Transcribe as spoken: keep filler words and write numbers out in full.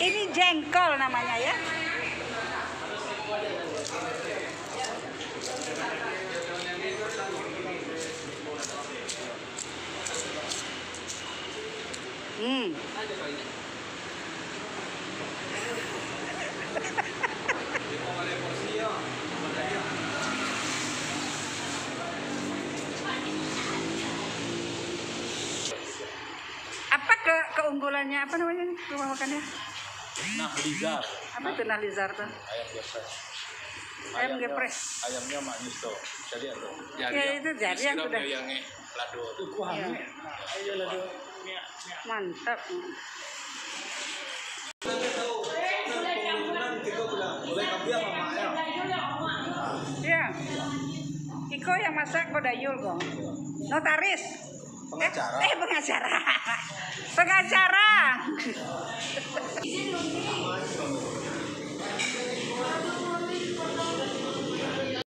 Ini jengkol namanya, ya. Hmm. Apa ke-, keunggulannya, apa namanya nih, rumah makannya? Nahliza. Apa itu Nahliza tuh? Ayam geprek. Ayam geprek. Ayamnya manis tuh. Bisa lihat tuh. Ya, itu jarian sudah. Lado. Kuahnya. Iya, lado. Mantap. Ya. Iko yang masak ko Dayul ko. Notaris. Pengacara. Eh, eh, pengacara. Pengacara.